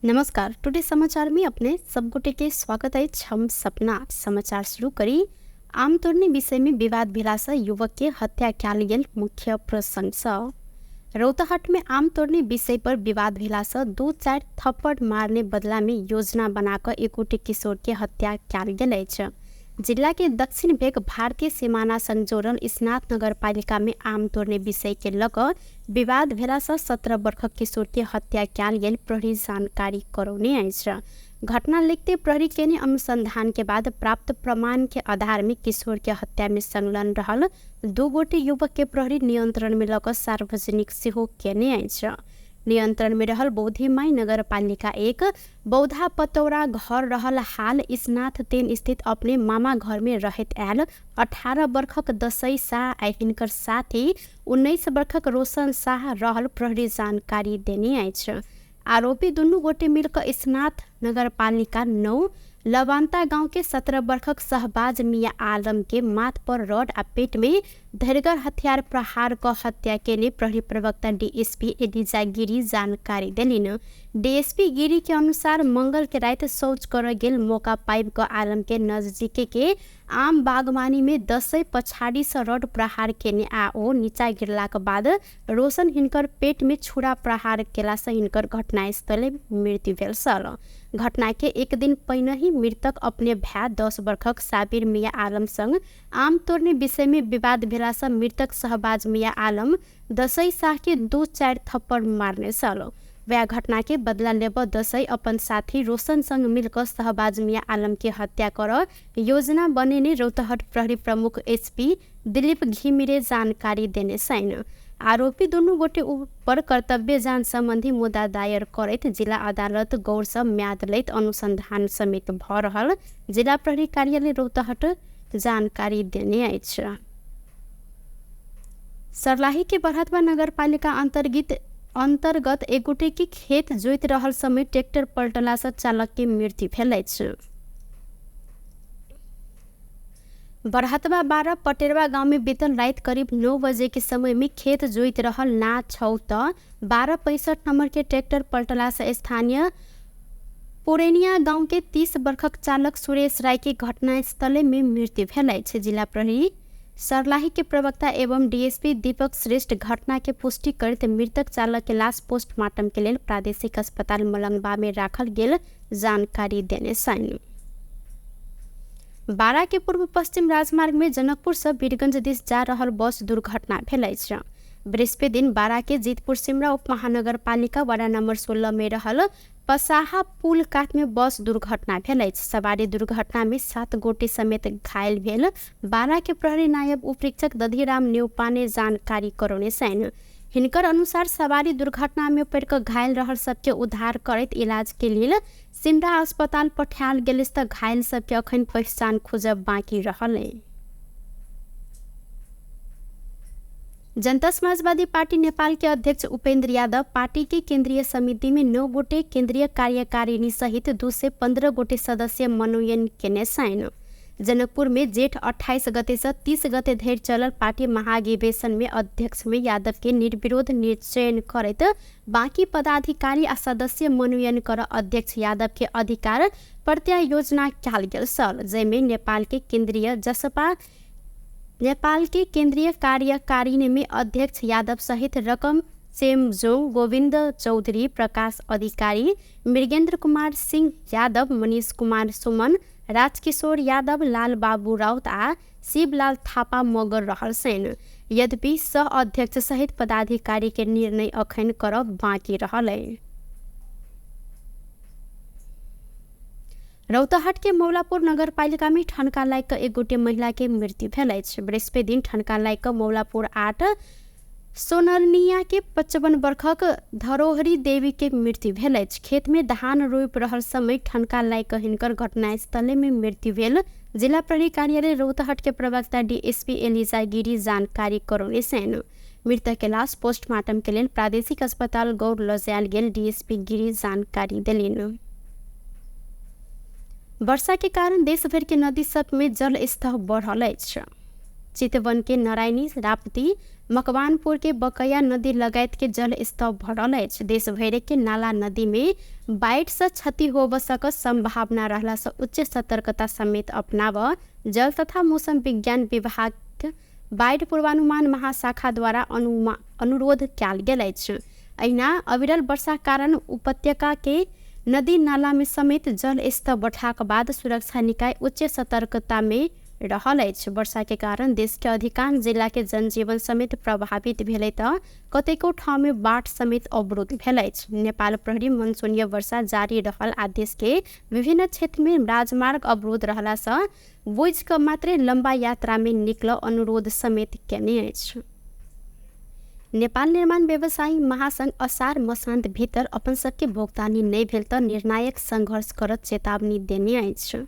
नमस्कार, टुडे समाचार में अपने सब गोटे के स्वागत अछि। हम सपना समाचार शुरू करी। आमतौरने विषय में विवाद भेलासँ युवक के हत्या कयल गेल मुख्य प्रसंगसँ। रौतहट में आमतौरने विषय पर विवाद भेलासँ 2-4 थप्पड़ मारने बदला में योजना बना कऽ एक गोटे किशोर के हत्या कयल गेल अछि। जिला के दक्षिण भेग भारतीय सीमाना संग जोड़ल स्नात नगरपालिका में आमतौरने विषय के लऽ कऽ विवाद भेलासँ 17 वर्षक किशोर के हत्या कयल गेल प्रहरी जानकारी करौने अछि। घटना लिखते प्रहरी केने अनुसंधान के बाद प्राप्त प्रमाण के आधार में किशोर के हत्या में संलग्न रहल 2 गोटे युवक के प्रहरी नियंत्रण में लऽ कऽ सार्वजनिक सेहो केने अछि। नियंत्रण में रहल बौद्धिमाई नगरपालिका 1 बौद्धा पतौरा घर रहल हाल इसनाथ 3 स्थित अपने मामा घर में रहैत आयल 18 वर्षक दसई शाह आ हिनकर साथी 19 वर्षक रोशन शाह रहल प्रहरी जानकारी देने अछि। आरोपी दुनू गोटे मिलकर इसनाथ नगरपालिका 9 लवान्ता गांव के 17 वर्षक शहबाज मियाँ आलम के माथ पर रड आ पेट में धरिगर हथियार प्रहार क हत्या केने प्रहरी प्रवक्ता डीएसपी एलिजा गिरी जानकारी देलिन। डीएसपी गिरी के अनुसार मंगल के राति शौच कर गेल मौका पाबि क आलम के नजदीके के आम बागवानी में दसै पछाड़ी से रड प्रहार केने आ ओ नीचा गिरलाक बाद रोशन हिनकर पेट में छुरा प्रहार केला से हिनकर घटनास्थले मृत्यु भेल छल। घटना के एक दिन पहिने ही मृतक अपने भाई 10 वर्षक साबिर मियाँ आलम संग आम तोड़ने विषय में विवाद भेला से मृतक शहबाज मियाँ आलम दसई शाह के 2-4 थप्पड़ मारने छल। वह घटना के बदला लेब दसई अपन साथी रोशन संग मिलकर शहबाज मियाँ आलम के हत्या कर योजना बनेने रौतहट प्रहरी प्रमुख एसपी दिलीप घिमिरे जानकारी देने छनि। आरोपी दुनू गोटे ऊपर कर्तव्य जान संबंधी मुद्दा दायर करैत जिला अदालत गौर सँ म्याद लैत अनुसंधान समेत भऽ रहल जिला प्रहरी कार्यालय रौतहट जानकारी देने अछि। सर्लाही के बरहतवा नगरपालिका अंतर्गत एक गोटे के खेत जोति रहल समय ट्रैक्टर पलटला से चालक के मृत्यु भेल अछि। बरहतवा 12 पटेरवा गांव में बीतल रात करीब 9 बजे के समय में खेत जोति रहल ना छौ त 1265 नंबर के ट्रैक्टर पलटला से स्थानीय पुरेनिया गांव के 30 वर्षक चालक सुरेश राय के घटनास्थले में मृत्यु भेल अछि। जिला प्रहरी सर्लाही के प्रवक्ता एवं डीएसपी दीपक श्रेष्ठ घटना के पुष्टि करैत मृतक चालक के लाश पोस्टमार्टम के लेल प्रादेशिक अस्पताल मलंगवा में राखल गेल जानकारी देने छनि। बारा के पूर्व पश्चिम राजमार्ग में जनकपुर से वीरगंज दिस जा रहल बस दुर्घटना भेल अछि। बृहस्पति दिन बारा के जीतपुर सिमरा उप महानगरपालिका वार्ड नंबर 16 में रहल पसाहा पुल कात में बस दुर्घटना भेल अछि। सवारी दुर्घटना में 7 गोटे समेत घायल भेल बारा के प्रहरी नायब उपरीक्षक दधिराम न्यौपाने जानकारी करौने छनि। हिनकर अनुसार सवारी दुर्घटना में पड़ि कऽ घायल रहल सबके उद्धार करैत इलाज के लेल सिमरा अस्पताल पठायल गेल त घायल सबके अखन पहचान खोजब बाँकी रहल। जनता समाजवादी पार्टी नेपाल के अध्यक्ष उपेंद्र यादव पार्टी के केंद्रीय समिति में 9 गोटे केंद्रीय कार्यकारिणी सहित 215 गोटे सदस्य मनोनयन केने छनि। जनकपुर में जेठ 28 गते से 30 गते धरि चलल पार्टी महाधिवेशन में अध्यक्ष में यादव के निर्विरोध चयन करैत बाकी पदाधिकारी आ सदस्य मनोनयन कर अध्यक्ष यादव के अधिकार प्रत्यायोजना कयल गेल छल, जाहिमे नेपाल के केंद्रीय कार्यकारिणी में अध्यक्ष यादव सहित रकम चेमजोङ, गोविन्द चौधरी, प्रकाश अधिकारी, मृगेन्द्र कुमार सिंह यादव, मनीष कुमार सुमन, राजकिशोर यादव, लाल बाबू राउत आ शिवलाल थापा मगर रहल छनि। यद्यपि सह अध्यक्ष सहित पदाधिकारी के निर्णय अखन करब बाँकी रहल। रौतहट के मौलापुर नगरपालिका में ठनका लागि कऽ एक गोटे महिला के मृत्यु भेल अछि। बृहस्पति दिन ठनका लागि कऽ मौलापुर 8 सोनरनिया के 55 वर्षक धरोहरी देवी के मृत्यु भेल अछि। खेत में धान रोपि रहल समय ठनका लागि कऽ हिनकर घटनास्थले में मृत्यु भेल जिला प्रहरी कार्यालय रौतहट के प्रवक्ता डीएसपी एलिजा गिरी जानकारी करौने छनि। मृतक के लाश पोस्टमार्टम के लेल प्रादेशिक अस्पताल गौर लऽ जायल गेल डीएसपी गिरी जानकारी देलनि। वर्षा के कारण देशभर के नदी सब में जल स्तर बढ़ल अछि। चितवन के नारायणी, राप्ती, मकवानपुर के बकैया नदी लगायत के जल स्तर बढ़ल अछि। देश भरि के नाला नदी में बाढ़ि से क्षति होब सक संभावना रहला से उच्च सतर्कता समेत अपनाब जल तथा मौसम विज्ञान विभाग बाढ़ि पूर्वानुमान महाशाखा द्वारा अनुरोध कयल गेल अछि। अहिना अविरल वर्षा कारण उपत्यका के नदी नाला में समेत जल स्तर बढ़लाक बाद सुरक्षा निकाय उच्च सतर्कता में रहल अछि। वर्षा के कारण देश के अधिकांश जिला के जनजीवन समेत प्रभावित भेलै त कतेको ठाउँ में बाट समेत अवरुद्ध भेल अछि। नेपाल प्रहरी मनसूनीय वर्षा जारी रहल आ देश के विभिन्न क्षेत्र में राजमार्ग अवरुद्ध रहला सँ बुझि क मात्रै लम्बा यात्रा में निकल अनुरोध समेत केने अछि। नेपाल निर्माण व्यवसायी महासंघ असार मसान्त भीतर अपन सबके भुक्तानी नहि भेल त निर्णायक संघर्ष करत चेतावनी देने अछि।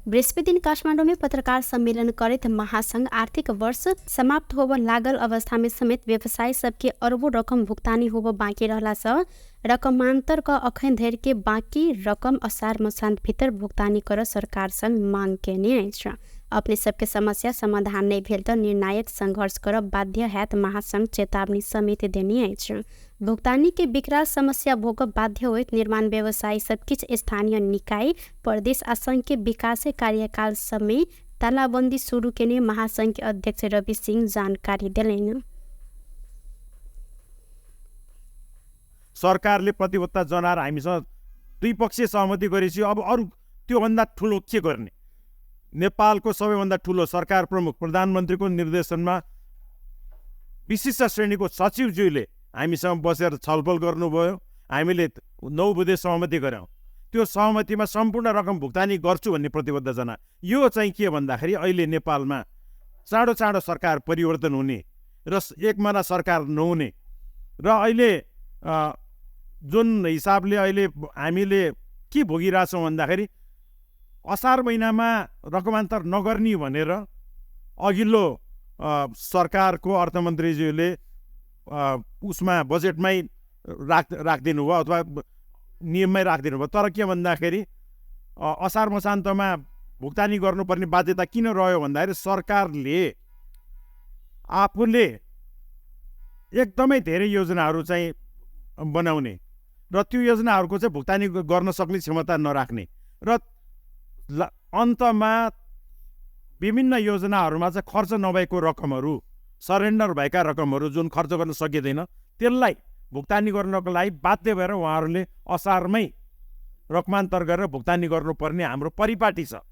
बृहस्पति दिन काठमाडौँ में पत्रकार सम्मेलन करैत महासंघ आर्थिक वर्ष समाप्त होब लागल अवस्था में समेत व्यवसायी सबके अरबों रकम भुक्तानी होब बाँकी रहला सँ रकमान्तर क अखन धरि के बाँकी रकम असार मसान्त भीतर भुक्तानी कर सरकार सँग मांग केने अछि। अपने सबके समस्या समाधान नहि भेल त निर्णायक संघर्ष करब बाध्य हैत महासंघ चेतावनी समेत देने अछि। भुक्तानी के विकराल समस्या भोगब बाध्य होइत निर्माण व्यवसायी सब किछ स्थानीय निकाय, प्रदेश आ संघ के विकास कार्यकाल सबमे तालाबन्दी शुरू केने महासंघ के अध्यक्ष रवि सिंह जानकारी देलनि। सरकारले प्रतिबद्धता जनाएर हामीसँग द्विपक्षीय सहमति गरेपछि अब अरू त्योभन्दा ठुलो के गर्ने? नेपालको सबैभन्दा ठुलो सरकार प्रमुख प्रधानमन्त्रीको निर्देशनमा विशिष्ट श्रेणीको सचिवज्यूले हामीसँग बसेर छलफल गर्नुभयो। हामीले 9 बुँदे सहमति गऱ्यौँ। त्यो सहमतिमा सम्पूर्ण रकम भुक्तानी गर्छु भन्ने प्रतिबद्धता जना। यो चाहिँ के भन्दाखेरि अहिले नेपालमा चाँडो चाँडो सरकार परिवर्तन हुने र एकमाना सरकार नहुने र अहिले जुन हिसाबले अहिले हामीले के भोगिरहेछौँ भन्दाखेरि असार महिनामा रकमान्तर नगर्ने भनेर अघिल्लो सरकारको अर्थमन्त्रीज्यूले उसमा बजेटमै राखिदिनु भयो अथवा नियममै राखिदिनु भयो। तर के भन्दाखेरि असार मसान्तमा भुक्तानी गर्नुपर्ने बाध्यता किन रह्यो भन्दाखेरि सरकारले आफूले एकदमै धेरै योजनाहरू चाहिँ बनाउने र त्यो योजनाहरूको चाहिँ भुक्तानी गर्न सक्ने क्षमता नराख्ने र अन्तमा विभिन्न योजनाहरूमा चाहिँ खर्च नभएको रकमहरू, सरेन्डर भएका रकमहरू जुन खर्च गर्न सकिँदैन त्यसलाई भुक्तानी गर्नको लागि बाध्य भएर उहाँहरूले असारमै रकमान्तर गरेर भुक्तानी गर्नुपर्ने हाम्रो परिपाटी छ।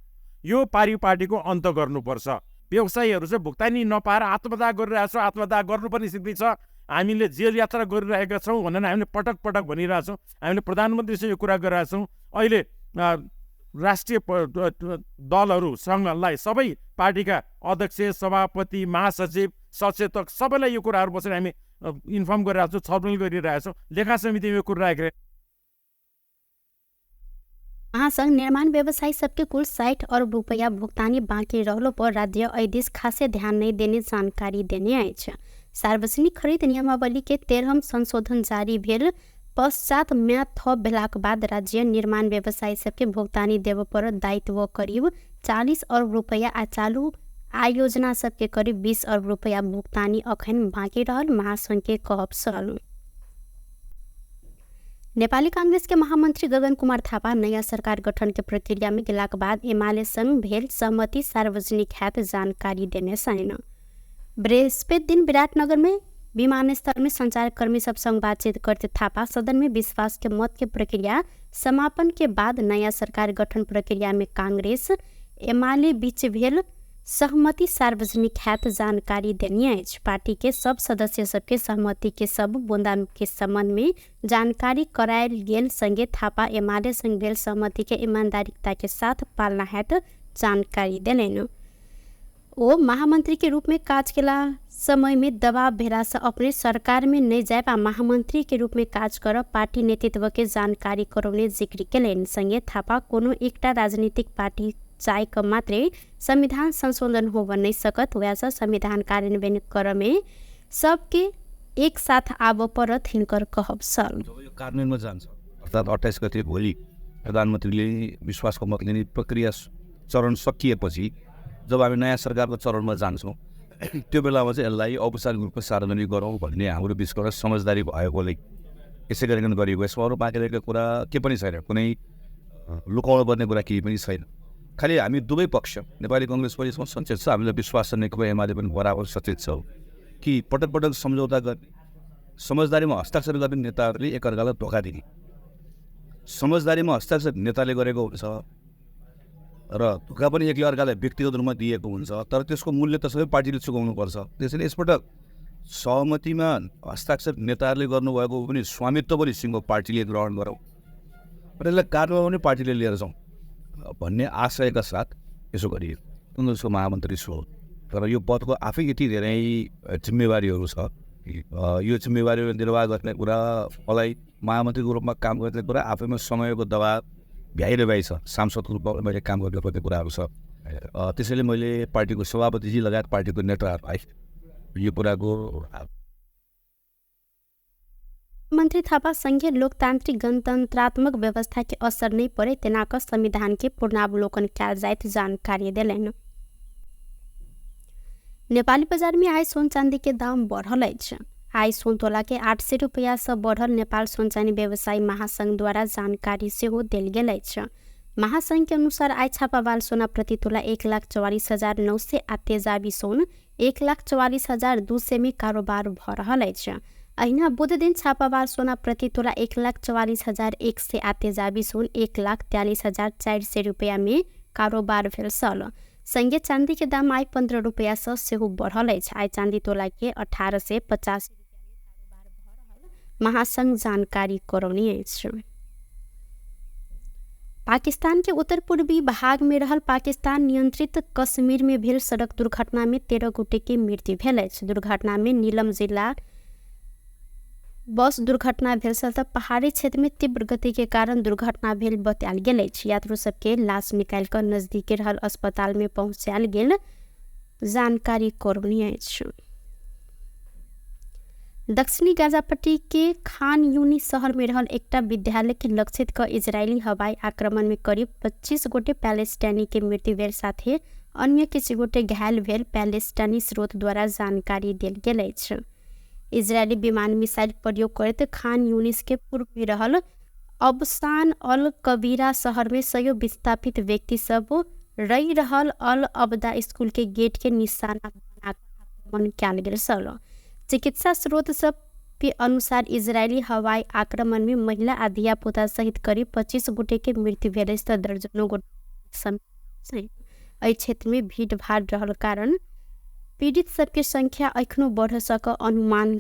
यो परिपाटीको अन्त गर्नुपर्छ। व्यवसायीहरू चाहिँ भुक्तानी नपाएर आत्मदाह गरिरहेको छ, आत्मदाह गर्नुपर्ने स्थिति छ। हामीले जेल यात्रा गरिरहेका छौँ भनेर हामीले पटक पटक भनिरहेछौँ। हामीले प्रधानमन्त्रीसँग यो कुरा गरिरहेछौँ। अहिले राष्ट्रिय दलहरू सङ्घलाई सबै पार्टीका अध्यक्ष, सभापति, महासचिव, सचेतक सबैलाई यो कुराहरू बसेर हामी इन्फर्म गरिरहेको छौँ, छलफल गरिरहेछौँ। लेखा समितिमा यो कुरा राखेर महासंघ निर्माण व्यवसायी सबके कुल 60 अरब रुपैयाँ भुक्तानी बाँकी रहलो पर राज्य एहि खासे ध्यान नहीं देने जानकारी देने अछि। सार्वजनिक खरीद नियमावली के 13वां संशोधन जारी भेल पश्चात म्याद थप भेलाक बाद राज्य निर्माण व्यवसायी सबके भुक्तानी देब पर दायित्व करीब 40 अरब रुपैयाँ आ चालू आयोजना सबके करीब 20 अरब रुपैयाँ भुक्तानी अखन बाँकी रहल महासंघ के कहब छल। नेपाली कांग्रेस के महामंत्री गगन कुमार थापा नयाँ सरकार गठन के प्रक्रिया में गेलाक बाद एमाले संग भेल सहमति सार्वजनिक हैत जानकारी देने छैन। बृहस्पति दिन विराटनगर में विमानस्थल में संचारकर्मी सब संग बातचीत करते थापा सदन में विश्वास के मत के प्रक्रिया समापन के बाद नयाँ सरकार गठन प्रक्रिया में कांग्रेस एमाले बीच भेल सहमति सार्वजनिक हैत जानकारी देने अछि। पार्टी के सब सदस्य सबके सहमति के सब बुंदा के संबंध में जानकारी करायल गेल संगे थापा एमाले संग भेल सहमति के ईमानदारिता के साथ पालना हैत जानकारी देलनि। ओ महामंत्री के रूप में काज केला समय में दबाव भेला से अपने सरकार में नहीं जाए आ महामंत्री के रूप में काज कर पार्टी नेतृत्व के जानकारी करौने जिक्र केलनि। संगे थापा कोनो एकटा राजनीतिक पार्टी चाय क मात्रै संविधान संशोधन होब नहीं सकत, वैसा संविधान कार्यान्वयन कर में सबके एक साथ आब परत हिनकर कहब छल। जब यो कार्यान्वयनमा जान्छ अर्थात् 28 गते भोलि प्रधानमन्त्रीले विश्वासको मत लिने प्रक्रिया चरण सकिएपछि जब हामी नयाँ सरकारको चरणमा जान्छौँ त्यो बेलामा चाहिँ यसलाई औपचारिक रूपमा सार्वजनिक गरौँ भन्ने हाम्रो बिचको एउटा समझदारी भएकोले यसै गरिकन गरिएको। यसमा अरू बाँकी रहेको कुरा के पनि छैन, कुनै लुकाउनु पर्ने कुरा केही पनि छैन। खालि हामी दुवै पक्ष, नेपाली कङ्ग्रेस पनि यसमा सचेत छ, हामीलाई विश्वास छ, नेकपा एमाले पनि बराबर सचेत छ कि पटक पटक सम्झौता गर्ने, समझदारीमा हस्ताक्षर गर्ने नेताहरूले एकअर्कालाई धोका दिने, समझदारीमा हस्ताक्षर नेताले गरेको हुन्छ र धोका पनि एकले अर्कालाई व्यक्तिगत रूपमा दिएको हुन्छ, तर त्यसको मूल्य त सबै पार्टीले चुकाउनुपर्छ। त्यसैले यसपटक सहमतिमा हस्ताक्षर नेताहरूले गर्नुभएको पनि स्वामित्व पनि सिङ्गो पार्टीले ग्रहण गरौँ र यसलाई कार्यान्वयन पनि पार्टीले लिएर जाउँ भन्ने आशयका साथ यसो गरियो। कङ्ग्रेसको महामन्त्री छु, तर यो पदको आफै यति धेरै जिम्मेवारीहरू छ। यो जिम्मेवारीहरू निर्वाह गर्ने कुरा, मलाई महामन्त्रीको रूपमा काम गर्ने कुरा आफैमा समयको दबाब भ्याइरभ्याइ छ। सांसदको रूपमा मैले काम गर्नुपर्ने कुराहरू छ। त्यसैले मैले पार्टीको सभापतिजी लगायत पार्टीको नेताहरूलाई यो कुराको मन्त्री थापा संघीय लोकतान्त्रिक गणतन्त्रात्मक व्यवस्था के असर नहीं पड़े तेना क संविधान के पूर्णावलोकन कयल जाइत जानकारी देलनि। नेपाली बाजार में आइ सोन चांदी के दाम बढ़ल अछि। आइ सोन तोला के 800 रुपया से बढ़ल नेपाल सोन चांदी व्यवसायी महासंघ द्वारा जानकारी सेहो देल गेल अछि। महासंघ के अनुसार आइ छापावाल सोना प्रति तोला 1,44,900 आ तेजाबी सोन 1,44,200 में कारोबार भ रहल अछि। अहिना बुध दिन छापावाल सोना प्रति तोला 1,44,100 आ तेजाबी सोन 1,43,400 रुपया में कारोबार भेल छल। संगे चांदी के दाम आइ 15 रुपया से सेहो बढ़ल अछि। आइ चांदी तोला के 1,850 महासंघ जानकारी करौनी अछि। पाकिस्तान के उत्तर पूर्वी भाग में रहल पाकिस्तान नियंत्रित कश्मीर में भेल सड़क दुर्घटना में 13 गोटे के मृत्यु भेल अछि। दुर्घटना में नीलम जिला बस दुर्घटना भेल छल त पहाड़ी क्षेत्र में तीव्र गति के कारण दुर्घटना भेल बतायल गेल अछि। यात्रु सबके लाश निकालि कऽ नजदीके रहल अस्पताल में पहुँचायल गेल जानकारी करौनी अछि। दक्षिणी गाजापट्टी के खान यूनी शहर में रहल एकटा विद्यालय के लक्षित क इजरायली हवाई आक्रमण में करीब 25 गोटे पैलेस्टाइनी के मृत्यु भेल साथे अन्य किछु गोटे घायल भेल पैलेस्टाइनी स्रोत द्वारा जानकारी देल गेल अछि। इजरायली विमान मिसाइल प्रयोग करैत खान यूनिस के पूर्व में रहल अबसान अल कबीरा शहर में सयौं विस्थापित व्यक्ति सब रहि रहल अल अबदा स्कूल के गेट के निशाना बना आक्रमण कयल गेल छल। चिकित्सा स्रोत सब के अनुसार इजरायली हवाई आक्रमण में महिला आ धियापुता सहित करीब 25 गोटे के मृत्यु भेल अछि त दर्जनों गोटे एहि क्षेत्र में भीड़ भाड़ रहल कारण पीड़ित सबके संख्या एखनो बढ़ सक अनुमान